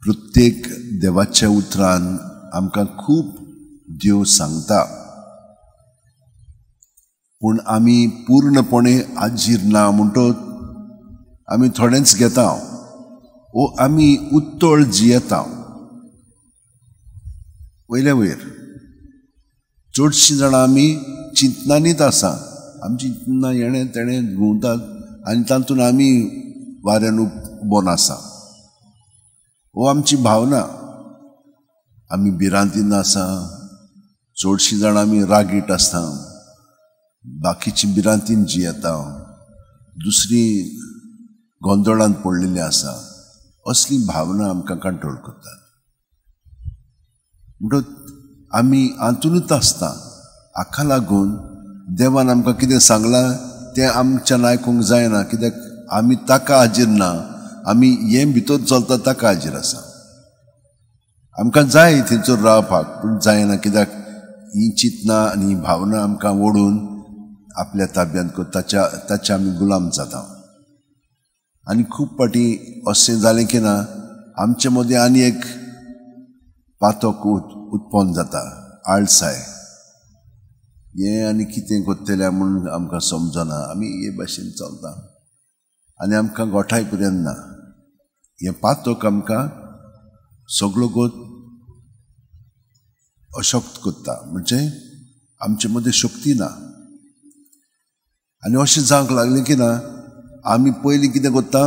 प्रत्येक देवाच्या उतरान आमकां खूब देव सांगता, पूण आमी पूर्णपणे हाजीर ना म्हणटोच आमी थोडेंच घेता वो आमी उत्तळ जियेता. वयल्या वयर चडशीं जाणां आमी चिंतनांनीच आसा. आमची चिंतनां येणें तेणें घुंवतात आनी तातूंत आमी वाऱ्यान उबोन आसा. हो आमची भावना. आमी भिरांतीन आसा. चडशीं जाणां आमी रागीट आसता, बाकीची भिरांतीन जियेता, दुसरी गोंदळांत पडलेली आसा. असली भावना आमकां कंट्रोल करतात. म्हणटच आमी हातूनच आसता. हाका लागून देवान आमकां कितें सांगलां तें आमच्यान आयकूंक जायना, कित्याक आमी ताका हाजीर ना. आमी हें भितर चलता ताका हाजीर आसा. आमकां जाय थंयसर रावपाक, पूण जायना, कित्याक ही चिंतनां आनी ही भावना आमकां ओडून आपल्या ताब्यांत ताच्या ताच्या आमी गुलाम जाता. आनी खूब फावटी अशें जालें की ना आमचे मदीं आनी एक पातक उत्पन्न जाता, आळसाय. हें आनी कितें करतलें म्हूण आमकां समजना. आमी हे भाशेन चलता आनी आमकां गोठाय पर्यंत ना. हें पातक आमकां सगळो गोत अशक्त करता, म्हणजे आमचे मदीं शक्ती ना. आनी अशें जावंक लागलें की ना आमी पयलीं कितें करता,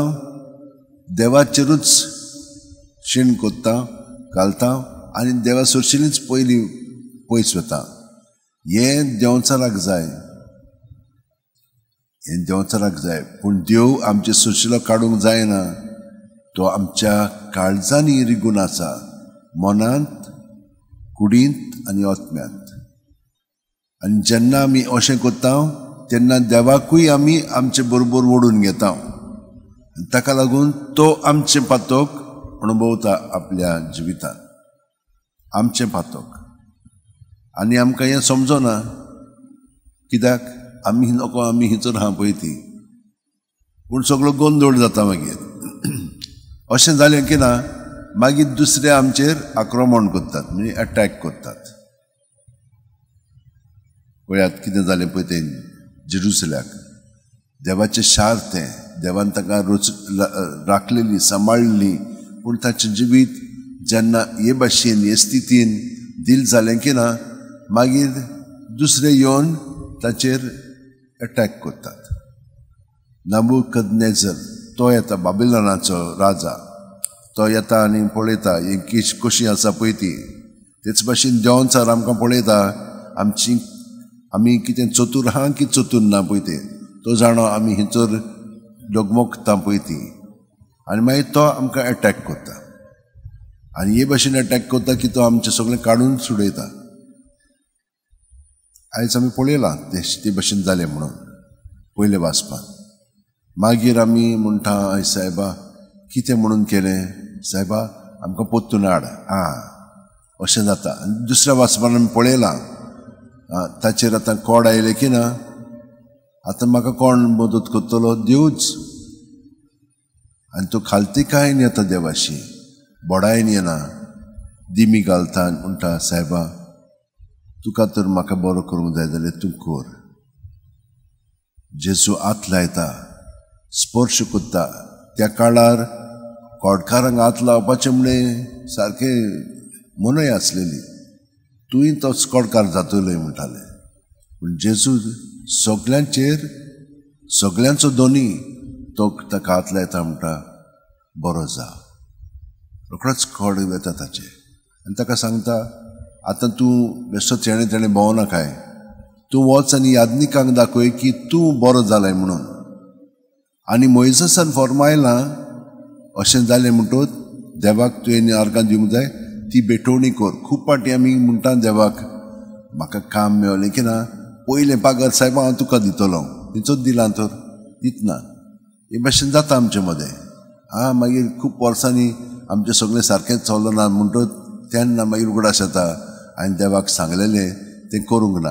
देवाचेरूच शीण करता घालता आनी देवा सरशींच पयलीं पयस वता. हें देंवचाराक जाय, हें देंवचाराक जाय, पूण देव आमचे सुशिलो काडूंक जायना. तो आमच्या काळजांनी रिगून आसा, मनांत, कुडींत आनी आत्म्यांत. आनी जेन्ना आमी अशें करता तेन्ना देवाकूय आमी आमचे बरोबर ओडून घेता आनी ताका लागून तो आमचें पातक अणभवता आपल्या जिवितांत, आमचें पातक. आनी आमकां हें समजना, कित्याक आमी नको, आमी हिचर आहा पळय ती, पूण सगळो गोंदळ जाता मागीर. अशें जालें की ना मागीर दुसरे आमचेर आक्रमण करतात, म्हणजे अटॅक करतात. पळयात कितें जालें पळय तें जेरुसल्याक. देवाचें शार तें, देवान ताका रोच राखलेली, सांबाळ्ळी, पूण ताचें जिवीत जेन्ना हे भाशेन हे स्थितीन दिल जालें की ना मागीर दुसरे येवन ताचेर अटॅक करतात. नबूकदनेजर तो येता, बाबिलोनाचो राजा, तो येता आनी पळयता ही कशी आसा पळय ती. तेच भाशेन देंवचार आमकां पळयता, आमची आमी कितें चतूर आहा की चतूर ना पळय तें तो जाणो, आमी हिचर डगमगता पळय ती, आनी मागीर तो आमकां अटॅक करता. आनी हे भाशेन अटॅक करता की तो आमचें सगळें काडून सुडयता. आयज आमी पळयलां ते भाशेन जालें म्हणून पयलें वाचपाक. मागीर आमी म्हणटा, हय सायबा कितें म्हणून केलें सायबा, आमकां पोत्तून हाड आं, अशें जाता. आनी दुसऱ्या वाचपान आमी पळयलां ताचेर आतां कोड आयलें की ना आतां म्हाका कोण मदत करतलो, देवूच. आनी तो खालतीकायन येता देवाशी, बोडायन येना, दिमी घालता आनी म्हणटा, सायबा तुका तर म्हाका बरो करूंक जाय जाल्यार तूं कर. जेजू हात लायता, स्पर्श करता. त्या काळार कोडकारांक हात लावपाचें म्हणलें सारकें मनय आसलेली, तुंय तोच कोडकार जातलोय म्हणटाले. पूण जेजू सगल्यांचेर, सगल्यांचो दोनी, तो ताका हात लायता, म्हणटा बरो जा. रोखडोच कोड वता ताचेर आनी ताका सांगता, आतां तूं बेश्टो तेणें तेणें भोंवनाकाय, तूं वच आनी याज्ञिकांक दाखय की तूं बरो जालाय म्हणून. आनी मोयजसान फॉर्मायलां अशें जालें म्हणटूच देवाक तुवें आर्गां दिवंक जाय, ती भेटवणी कर. खूब फावटी आमी म्हणटा देवाक, म्हाका काम मेळलें की ना पयलें पागार सायबा हांव तुका दितलो, तिचोच दिलां तर दितना. हे भाशेन जाता आमचे मदें. आं, मागीर खूब वर्सांनी आमचें सगळें सारकेंच चलना म्हणटूच तेन्ना मागीर उगडास येता आनी देवाक सांगलेलें तें करूंक ना.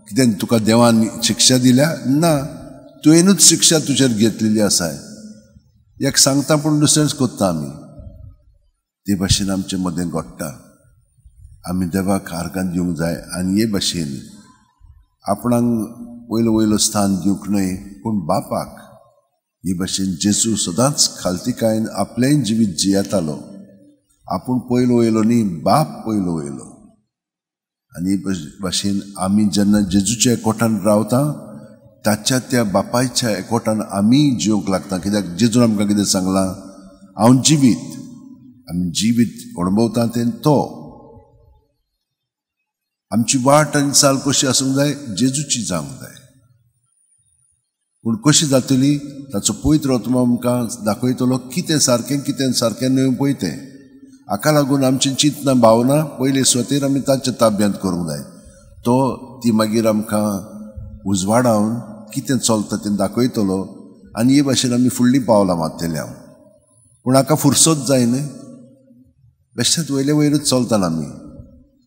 कितें तुका देवान शिक्षा दिल्या ना, तुवेंनूच शिक्षा तुजेर घेतलेली आसा. एक सांगता पूण दुसरेंच करता आमी. ते भाशेन आमचे मदें घडटा. आमी देवाक आर्गां दिवंक जाय आनी हे भाशेन आपणाक वयलो वयलो स्थान दिवंक न्हय पूण बापाक. हे भाशेन जेजू सदांच खालतीकायेन आपलेंय जिवीत जियेतालो. आपूण पयलो वयलो न्ही, बाप पयलो वयलो. आनी हे भाशेन आमी जेन्ना जेजूच्या एकवटान रावता ताच्या त्या बापायच्या एकवटान आमी जिवंक लागता. कित्याक जेजून आमकां कितें सांगलां, हांव जिवीत, आमी जिवीत अणभवता तें तो. आमची वाट आनी चाल कशी आसूंक जाय, जेजूची जावंक जाय. पूण कशी जातली ताचो पवित्र आत्मो आमकां दाखयतलो कितें सारकें कितें सारकें न्हय पळय तें. हाका लागून आमची चिंतना भावना पयले सुवातेर आमी ताच्या ताब्यांत करूंक जाय. तो ती मागीर आमकां उजवाडावन कितें चलता तें दाखयतलो आनी हे भाशेन आमी फुडलीं पावलां मारतले हांव. पूण हाका फुरसत जाय न्हय, बेश्टेच वयले वयरूच चलता आमी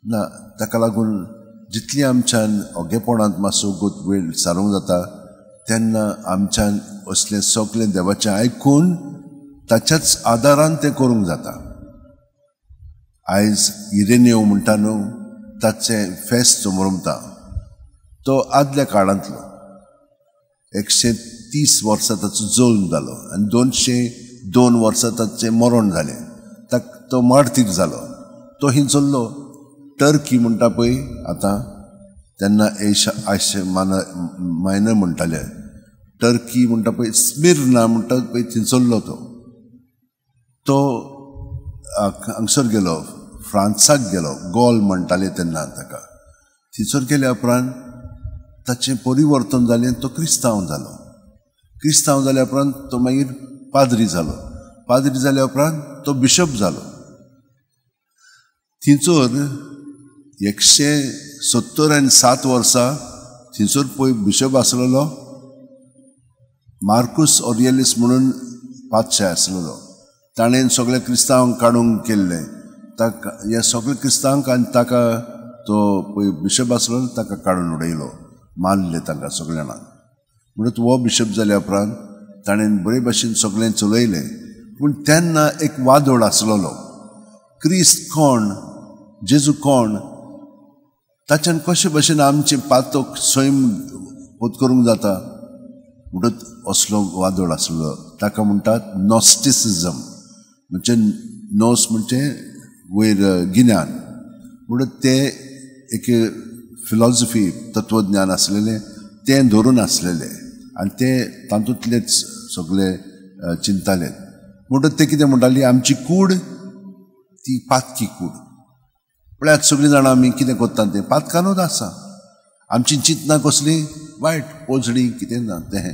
ना. ताका लागून जितली आमच्यान ओगेपणांत मातसो गोत वेळ सारूंक जाता तेन्ना आमच्यान असलें सगळें देवाचें आयकून ताच्याच आदारान तें करूंक जाता. आयज इरेनेव म्हणटा न्हू, ताचें फेस्त समरमता. तो आदल्या काळांतलो 130 वर्सां ताचो जल्म जालो आनी 202 वर्सां ताचें मरण जालें. तो मार्तीर जालो. तो हिंचल्लो टर्की म्हणटा पळय आतां, तेन्ना एश मायनर म्हणटाले, टर्की म्हणटा पळय, स्मिर्ना म्हणटा पळय, थिंचल्लो तो. तो हांगसर गेलो, फ्रांसाक गेलो, गोल म्हणटाले तेन्ना ताका. थंयसर गेल्या उपरांत ताचें परिवर्तन जालें, तो क्रिस्तांव जालो. क्रिस्तांव जाल्या उपरांत तो मागीर पाद्री जालो. पाद्री जाल्या उपरांत तो बिशप जालो. थंयसर 177 वर्सां थंयसर पळय बिशप आसलेलो मार्कूस ऑरियलिस म्हणून पातशाय आसलेलो. ताणें सगळे क्रिस्तांवांक काडूंक केल्लें. ताका ह्या सगळे क्रिस्तांवांक आनी ताका तो पळय बिशप आसलो ताका काडून उडयलो, मारले तांकां सगळ्या जाणांक. म्हणून हो बिशप जाल्या उपरांत ताणें बरे भाशेन सगळें चलयलें. पूण तेन्ना एक वादोळ आसलेलो, क्रिस्त कोण, जेजू कोण, ताच्यान कशे भाशेन आमचें पातक सैम पोत करूंक जाता म्हणटच असलो वादोळ आसलो. ताका म्हणटात नॉस्टिसिजम, म्हणजे नोस म्हणजे वयर गिन्यान, म्हणून ते एक फिलॉसफी तत्वज्ञान आसलेलें तें धरून आसलेलें आनी ते तातूंतलेच सगळे चिंताले. म्हणटच ते कितें म्हणटाली, आमची कूड ती पातकी कूड. पळयात सगळीं जाणां आमी कितें करता तें पातकानूच आसा. आमची चिंतना कसली वायट, पोजडी, कितें ना तें,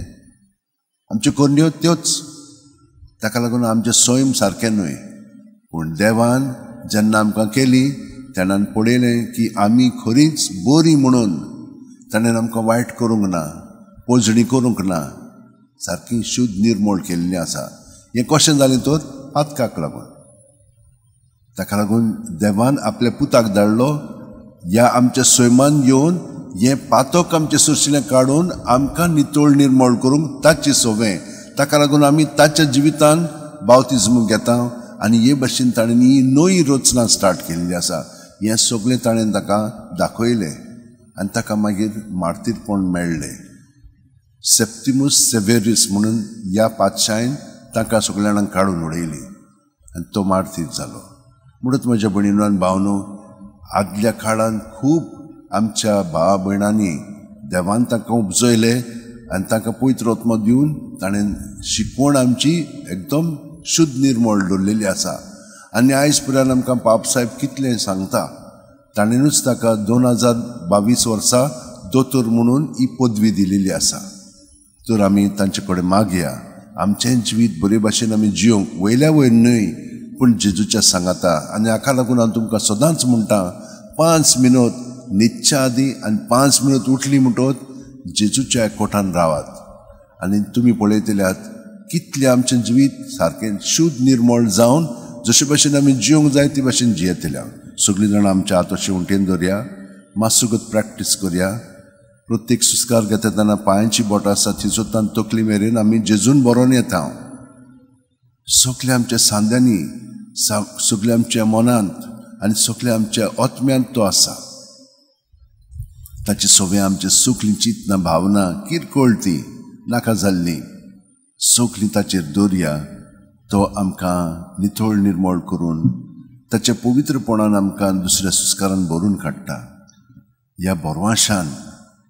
आमच्यो करण्यो त्योच. ताका लागून आमचें सैम सारकें न्हय. पूण देवान जेन्ना आमकां केली तेन्ना पळयलें की आमी खरीच बरी म्हणून ताणें आमकां वायट करूंक ना, पोजणी करूंक ना, सारकी शुद्ध निर्मोळ केल्ली आसा. हें कशें जालें तर पातकाक लागून. ताका लागून देवान आपल्या पुताक धाडलो ह्या आमच्या सैमान येवन हें पातक आमचें सोंशिल्लें काडून आमकां नितळ निर्मोळ करूंक ताचें सोवें. ताका लागून आमी ताच्या जिवितान बावतिज्म घेता आनी हे भाशेन ताणें ही नवी रचना स्टार्ट केल्ली आसा. हें सगळें ताणें ताका दाखयलें आनी ताका मागीर मार्तीरपण मेळ्ळें. सेप्टिमूस सेवेरीस म्हणून ह्या पातशायन ताका सगळ्या जाणांक काडून उडयली आनी तो मार्तीर जालो. म्हणून म्हज्या भयणीनो आनी भावनो, आदल्या काळान खूब आमच्या भावा भयणांनी देवान तांकां उपजयले आनी तांकां पवित्र आत्मो दिवन ताणें शिकवण आमची एकदम शुद्ध निर्मळ दवरलेली आसा. आनी आयज पर्यंत आमकां पाप साहेब कितलें सांगता, ताणेनूच ताका 2022 वर्सा दोतोर म्हणून ही पदवी दिलेली आसा. तर आमी तांचे कडेन मागया आमचें जिवीत बरे भाशेन आमी जियोंक, वयल्या वयर न्हय पूण जेजूच्या सांगाता. आनी हाका लागून हांव तुमकां सदांच म्हणटा, 5 मिनट न्हिदच्या आदीं आनी 5 मिनट उठली म्हणटकच जेजूच्या एकवटान रावात आनी तुमी पळयतल्यात कितलें आमचें जिवीत सारकें शुद्ध निर्मळ जावन जशे भाशेन आमी जियोंक जाय ते भाशेन जियेतल्या. सगळीं जाणां आमच्या हात अशें उंटेन दवरया, मातसो प्रॅक्टीस करया. प्रत्येक सुस्कार घेता तेन्ना पांयांची बोटां आसा थंयसर तकली मेरेन आमी जेजून बरोवन येता. सगल्या आमच्या सांद्यांनी, सगल्या आमच्या मनांत आनी सगल्या आमच्या आत्म्यांत तो आसा. ताचे सगळें आमचे सगळीं चिंतना भावना किरकोळ ती नाका जाल्ली सगळीं ताचेर दवरया. तो आमकां नितळ निर्मळ करून ताच्या पवित्रपणान आमकां दुसऱ्या संस्कारान भरून काडटा. ह्या भरवाशान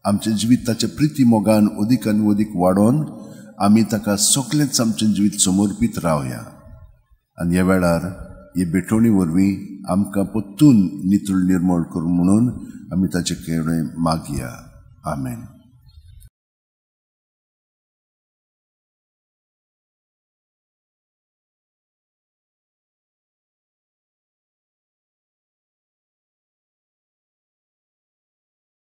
आमचें जिवीत ताच्या प्रिती मोगान अदीक आनी अदीक वाडोवन आमी ताका सगळेंच आमचें जिवीत समर्पीत रावया. आनी ह्या वेळार हे भेटवणी वरवीं आमकां परतून नितळ निर्मळ करूं म्हणून आमी ताचे कडेन मागया. आमेन.